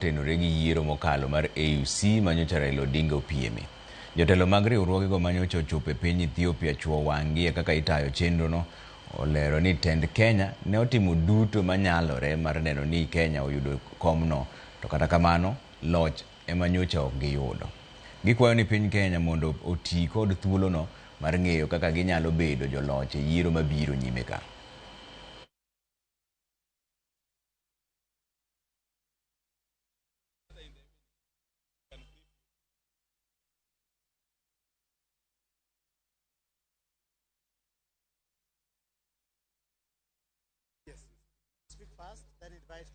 Otenore gi yiero mokalo mar AUC manyocha Raila Odinga opieme. Jotelo mag riwruogego manyocha ochopo e piny Ethiopia chuo wang'gi e kaka itayo chenrono olero ni tend Kenya ne otimo duto manyalore mar neno ni Kenya oyudo komno to kata kamano loch ema nyocha ok giyudo. Gikwayo ni piny Kenya mondo oti kod thuolono mar ng'eyo kaka ginyalo bedo joloch e yiero mabiro nyime ka. Speak first, then invite.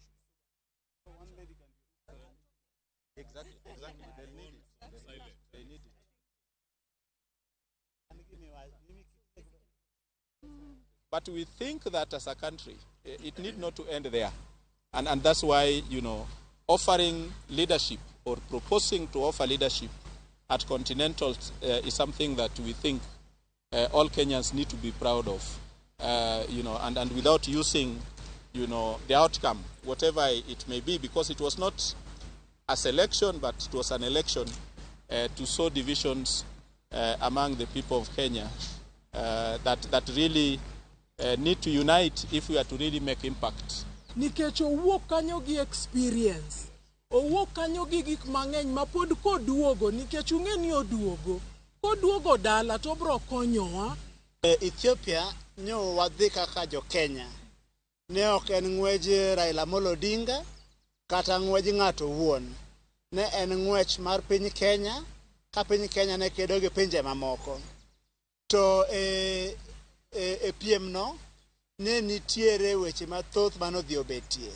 One lady can be. Exactly. They need it. They need it. But we think that as a country, it need not to end there. And that's why, offering leadership or proposing to offer leadership at Continental is something that we think all Kenyans need to be proud of, and without using, the outcome, whatever it may be, because it was not a selection, but it was an election to sow divisions among the people of Kenya that really need to unite if we are to really make impact. Nikech owuok kanyo gi experience, owuok kanyo gi gik mang'eny ma pod koduogo, nikech ung'e ni oduogo, koduogo dala to obro konyowa. Ethiopia nyo wadhi kaka jo Kenya. Ne ok en ng'wej Raila Amolo Odinga kata ng'wej ng'ato owuon. Ne en ng'wech mar piny Kenya ka piny Kenya ne kedo gi pinje mamoko. To e piem no ne nitiere weche mathoth manodhi obetie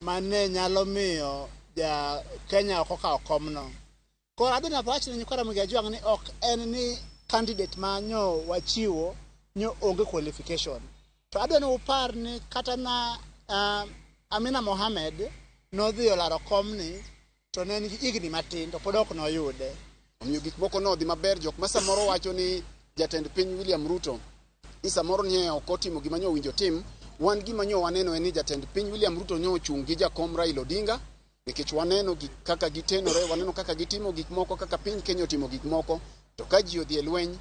mane nyalo miyo ja Kenya ok okawo komno. Koro adwa nawach ne nyikwa Ramogi Ajwang' ni ok en ni candidate ma nyo wachiwo nyo onge qualification. To adwa ni upar ni kata na Amina Mohamed nodhi olaro komni to ne en gi higni matin to pod ok noyude. Omiyo gik moko nodhi maber. Jok ma samoro wacho ni jatend piny William Ruto ni samoro nie ok otimo gima nyo owinjo tim, wan gima nyo waneno en ni jatend piny William Ruto nyo ochung' gi jakom Raila Odinga, nikech waneno gik kaka gitenore, waneno kaka gitimo gik moko, kaka piny Kenya otimo gik moko. To ka ji odhi e lweny,